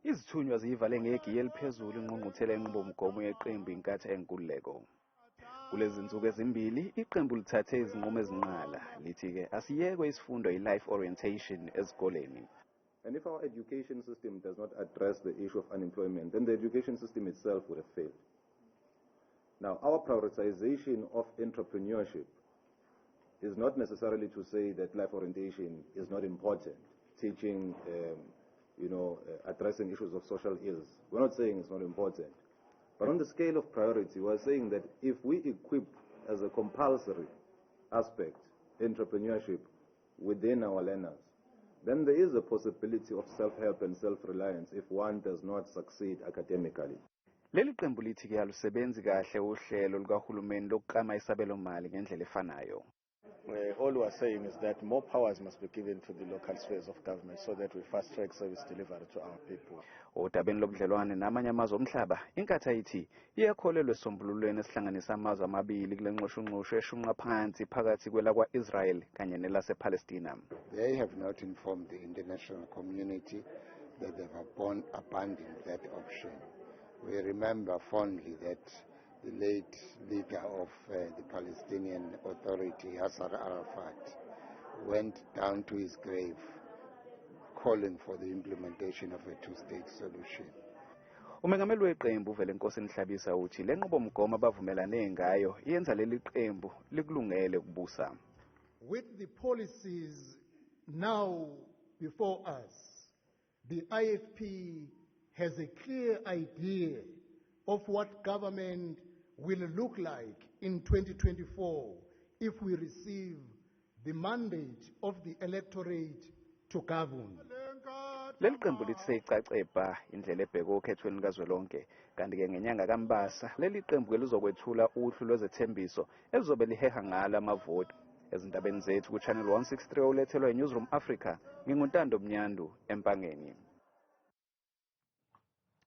Izithunywa ziyivale ngegiya eliphezulu ingqungquthela yenqubomgomo yeqembu Inkatha Yenkululeko. Kulezi zinsuku ezimbili iqembu lithathe izinqumo ezinqala, lithi-ke asiyekwe isifundo i-life orientation ezikoleni. And if our education system does not address the issue of unemployment, then the education system itself would have failed. Now, our prioritization of entrepreneurship is not necessarily to say that life orientation is not important, teaching, addressing issues of social ills. We're not saying it's not important. But on the scale of priority, we're saying that if we equip as a compulsory aspect entrepreneurship within our learners, then there is a possibility of self-help and self-reliance if one does not succeed academically. Leli qembu lithi-ke alusebenzi kahle uhlelo lukahulumeni lokuklama isabelomali ngendlela efanayo. All we are saying is that more powers must be given to the local spheres of government so that we fast-track service delivery to our people. Odabeni lobudlelwane namanye amazwe omhlaba, Inkatha ithi iyakholelwa esisombululweni esihlanganisa amazwe amabili kule nxushunxushu eshunqa phansi phakathi kwelakwa-Israel kanye nelasePalestina. They have not informed the international community that they've abandoned that option. We remember fondly that the late leader of the Palestinian Authority, Yasser Arafat, went down to his grave calling for the implementation of a two-state solution. Umengameli weqembu uVelenkosini Hlabisa uthi le nqubomgomo abavumelane ngayo iyenza leli qembu likulungele ukubusa. With the policies now before us, the IFP has a clear idea of what government will look like in 2024 if we receive the mandate of the electorate to govern. Leli qembu lithi seyicace bha indlela ebheke okhethweni kazwelonke, kanti-ke ngenyanga kaMbasa leli qembu-ke lizokwethula uhlu lwezethembiso elizobe liheha ngalo amavoti. Ezindabeni zethu ku-Channel 163 olethelwa i-Newsroom Africa, nginguNtando Mnyandu, eMpangeni.